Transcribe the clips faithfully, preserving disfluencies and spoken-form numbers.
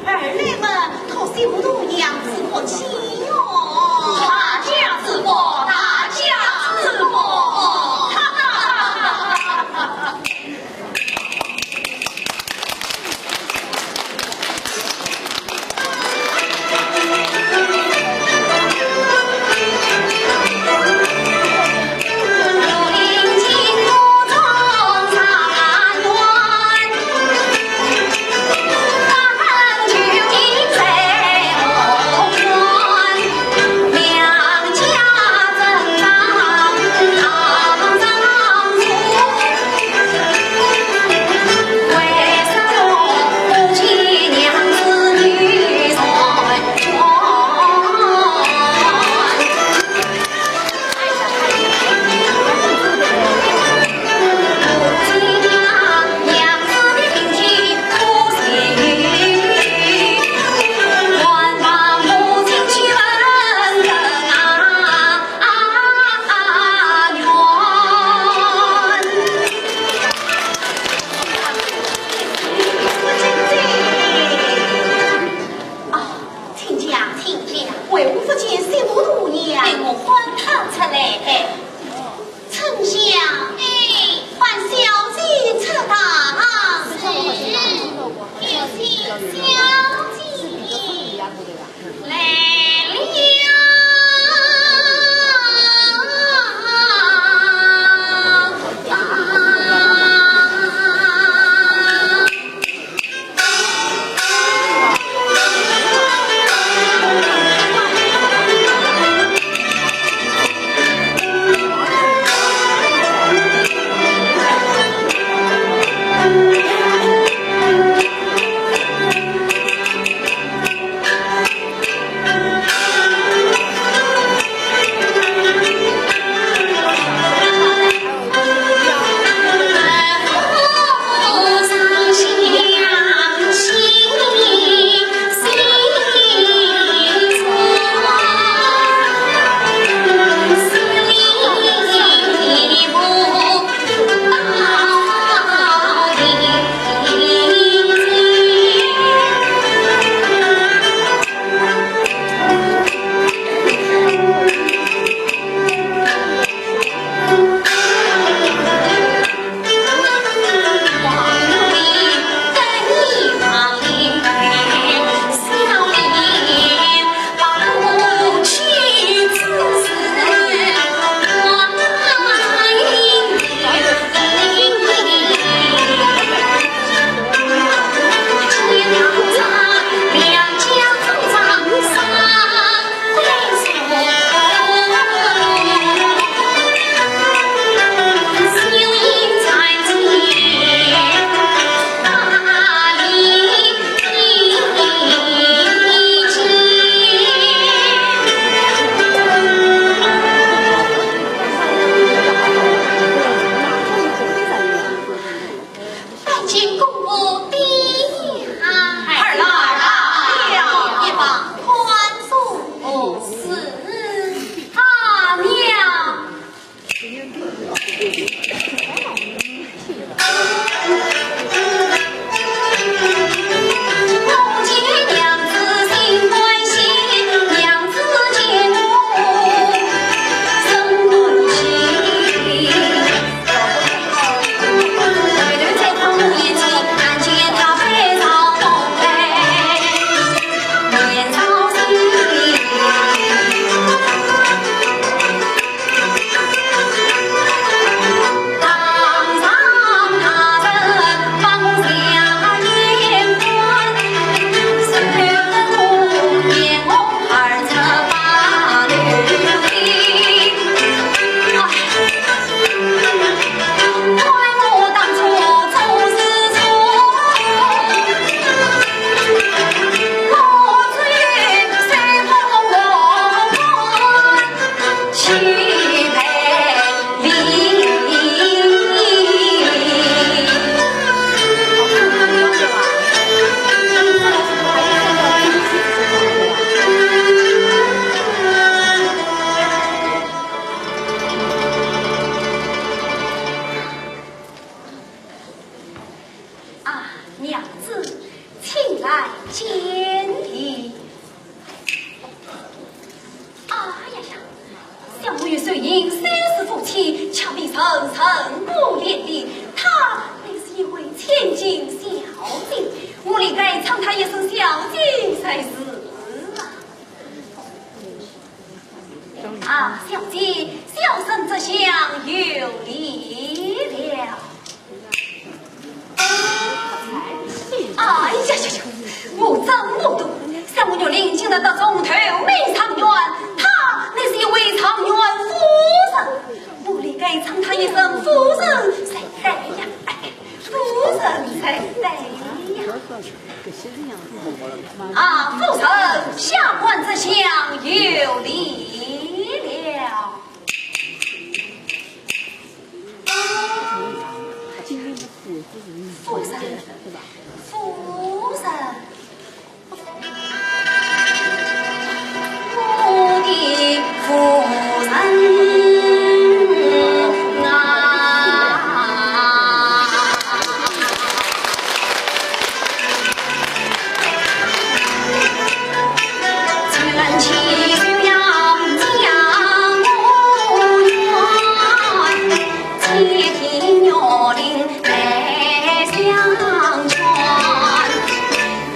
二位们，可惜不同娘子不见哟。大家祝福，大家祝福。啊，亲家，亲家，为何不见新妇呀？被我唤探出来的。春香，哎，唤小姐出堂。是，有请小姐。来了。见礼。哎呀呀，想我与秀英虽是夫妻，却比人人不连的。她乃是一位千金小姐，我理该称她一声小姐才是啊。 啊，小姐，小生这厢有礼了。哎呀呀呀，我真糊涂，想我玉林今日得中头名状元，她乃是一位状元夫人，我理该称她一声夫人才对呀。 夫人才对呀。啊，夫人，下官这厢有礼了。夫人，夫人。 我的夫人啊。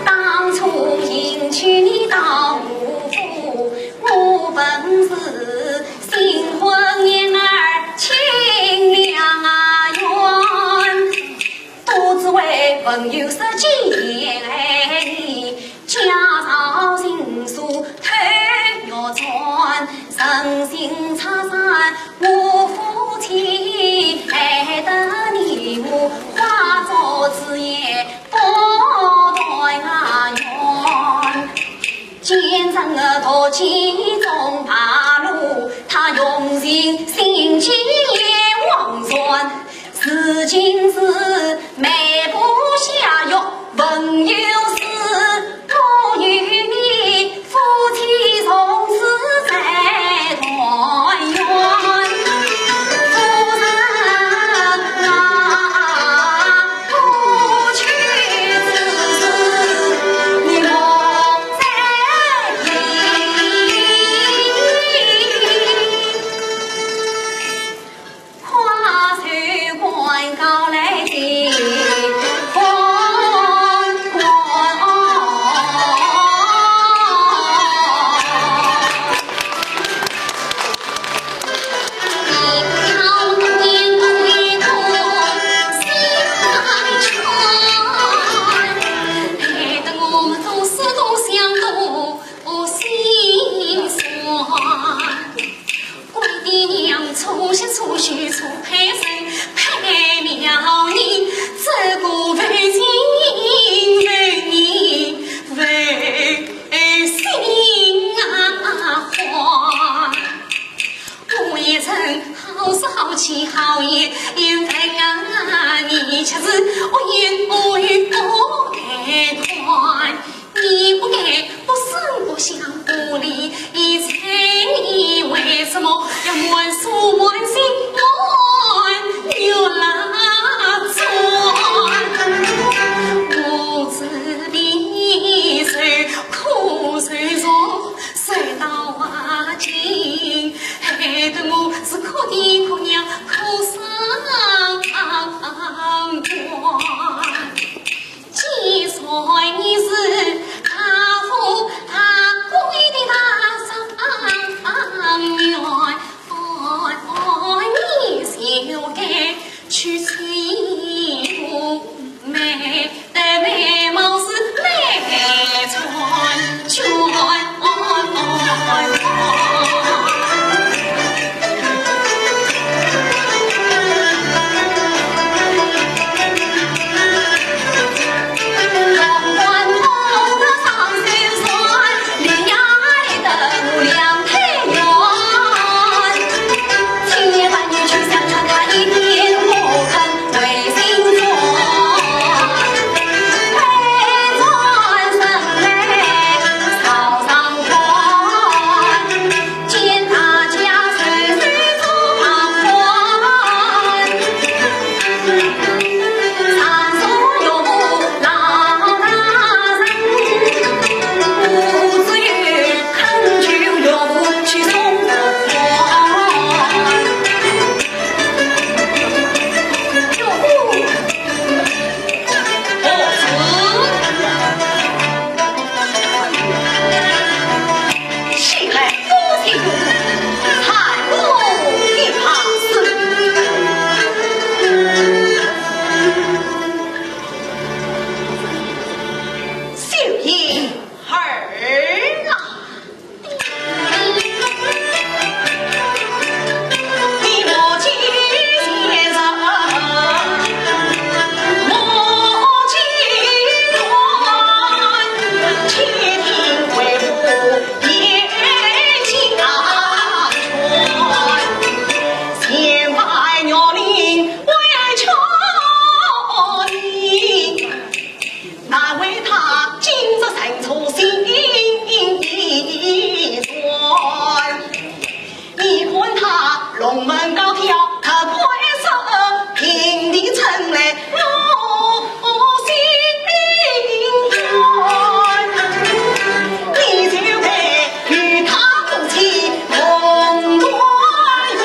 当初迎娶你到我府，我本是新婚燕尔亲良缘，多只为朋友说起爱你，家道情疏推玉簪，人心拆散 我夫妻爱得你我，化作纸雁不团圆。奸臣恶徒集中排路，他用心心机也枉然。如今是眉目下药， 朋友是，我与你夫妻从此再团圆。夫人啊，不去之时，你莫再提。 跨州官告来的，官官人出心转。你看他龙门高挑，他快手平地成来，我心愿。你就配与他夫妻同团圆。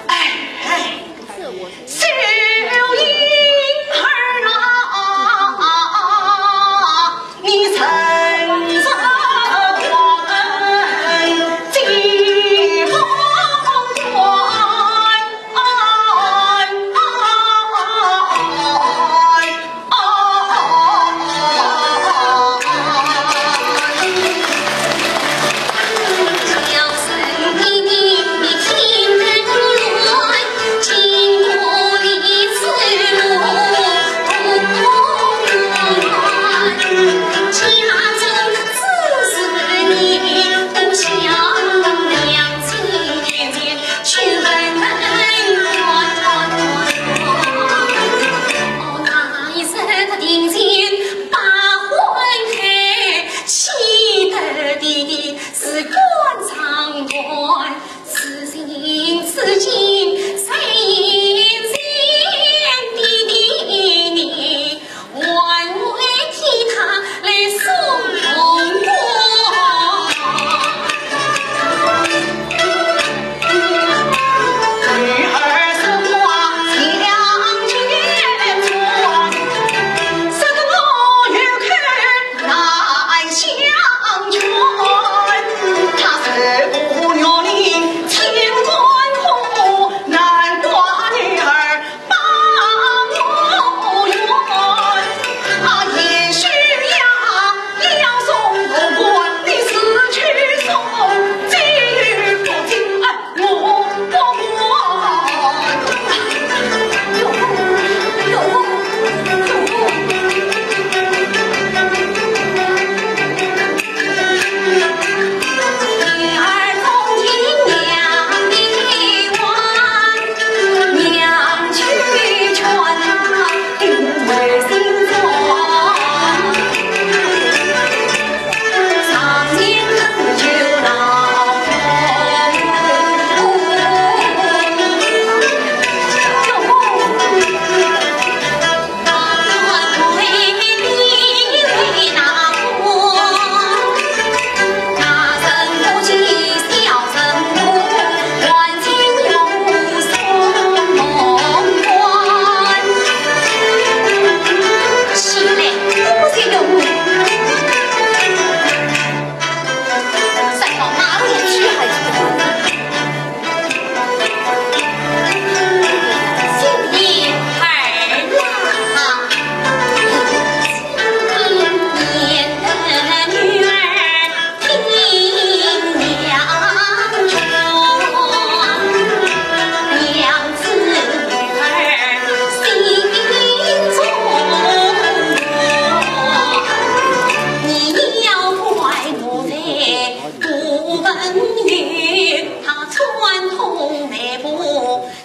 哎，哎。 小婴儿啊，你真是我们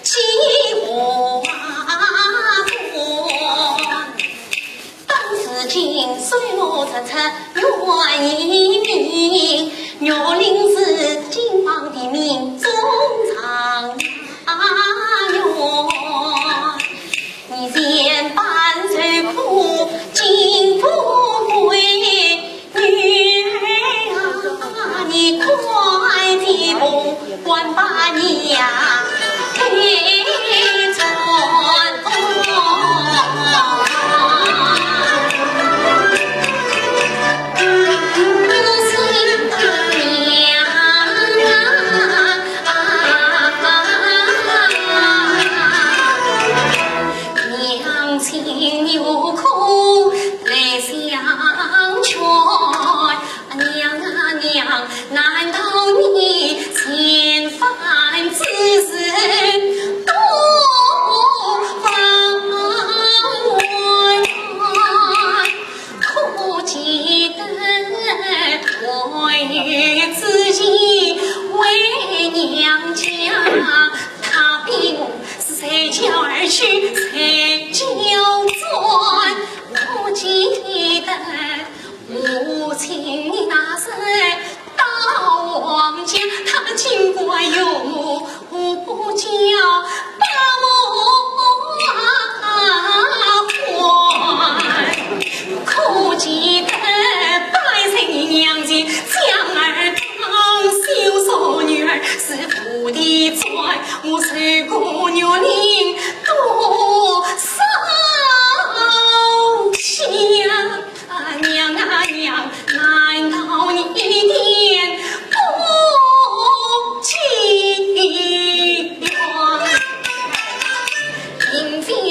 寂寞关。当时今岁我实出原一名，玉林是金榜题名中状元。你前半受苦，今富贵，女儿啊，你快点扶官拜娘。 娘啊娘，难道你千番之事都忘怀？可记得我有之前回娘家，他比我是随轿而去，随轿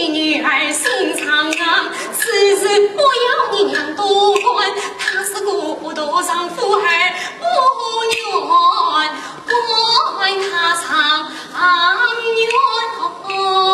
女儿心肠啊，此事不要你娘多管，她是孤独丈夫儿不愿，管她丈冤不丈冤。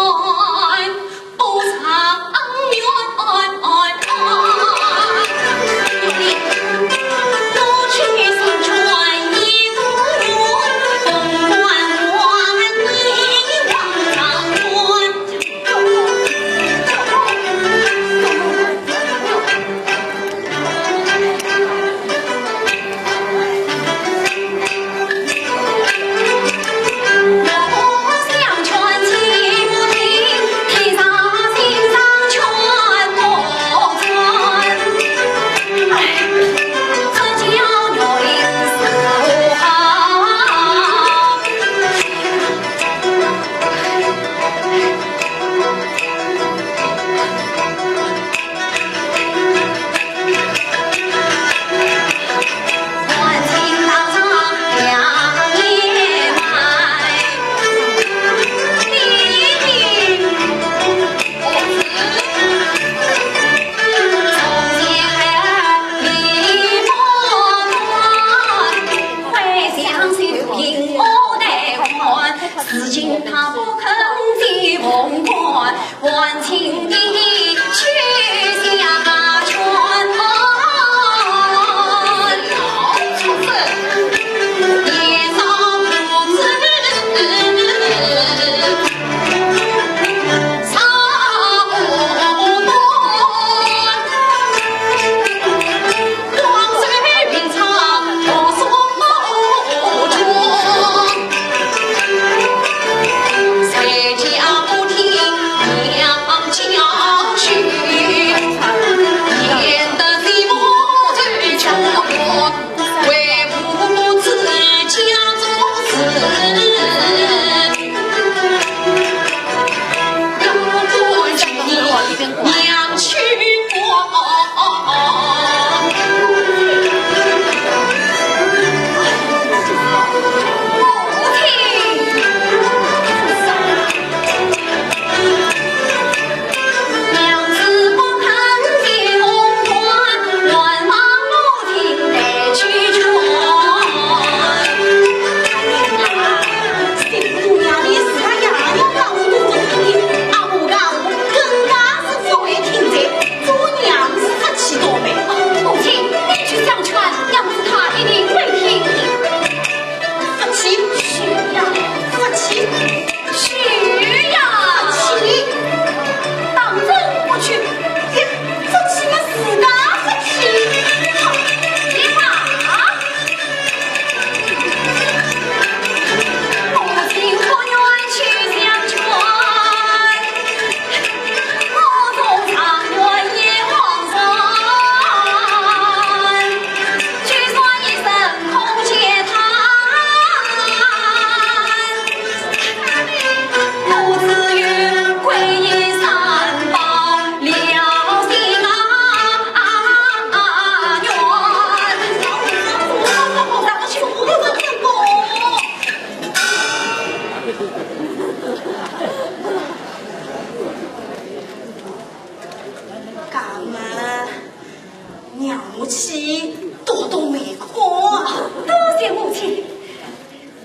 娘母亲多多美过。多谢母亲。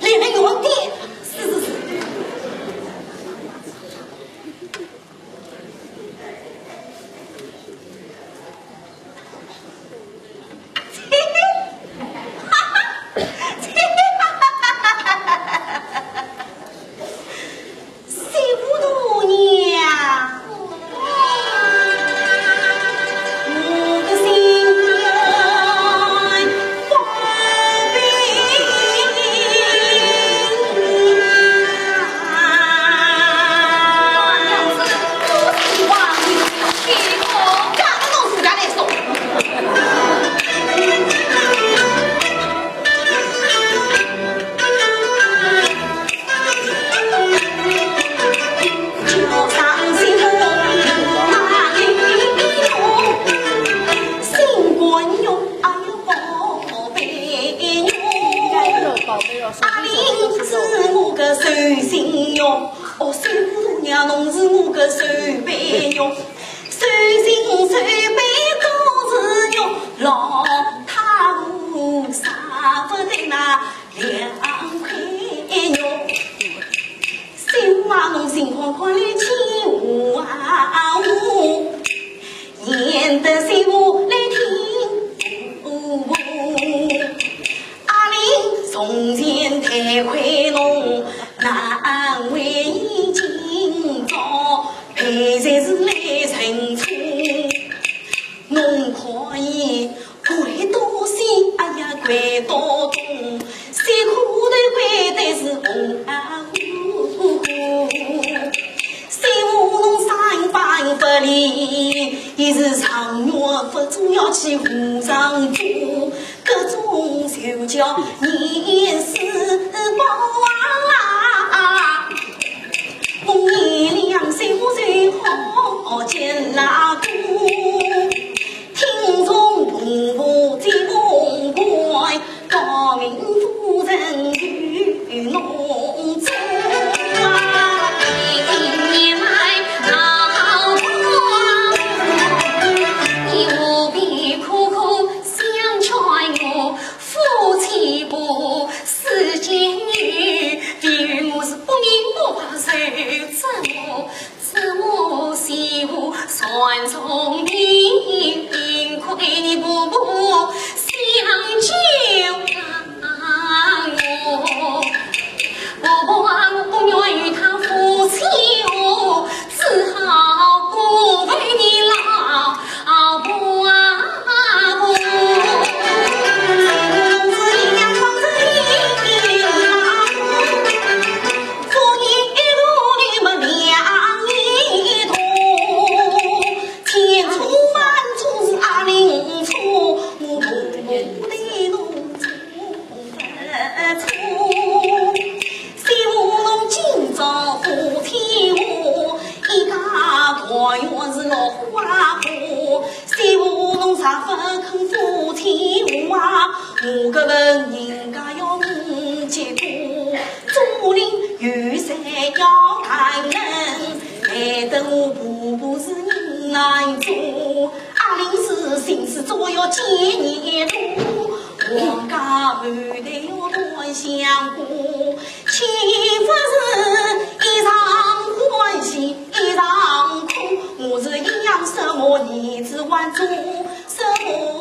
离得远点。是，是，是。肉，手心手背都是肉，老太婆舍不得那两块肉。小娃侬情况看来气呼呼，贤德小娃来听我。阿林从前待亏侬，难为伊今朝陪在是来认错。侬可以跪到西，哎呀，跪到东，辛苦的跪的是红啊呼呼。小娃侬三番不离，伊是上月不做要去和尚做，各种手脚你是包啊。我一两手最好见拉过，听从婆婆这公关，高明夫人与侬做啊。今年来闹大，你何必苦苦相劝我？夫妻不，世间有，比喻我是不明不白，谁知我，知我媳妇算聪明，幸亏你婆婆相救啊。 我，我不愿与他夫妻和，只好过问你老婆啊。小娃侬今朝夫妻和，一家团圆是乐花花。小娃侬若不肯夫妻和啊，我搿份人家要你结果。做人有三要大人，害得我婆婆是人难做。 阿林是心思早要见你路，王家后代要断香火，岂不是一场欢喜一场苦？我是一样什么儿子还做什么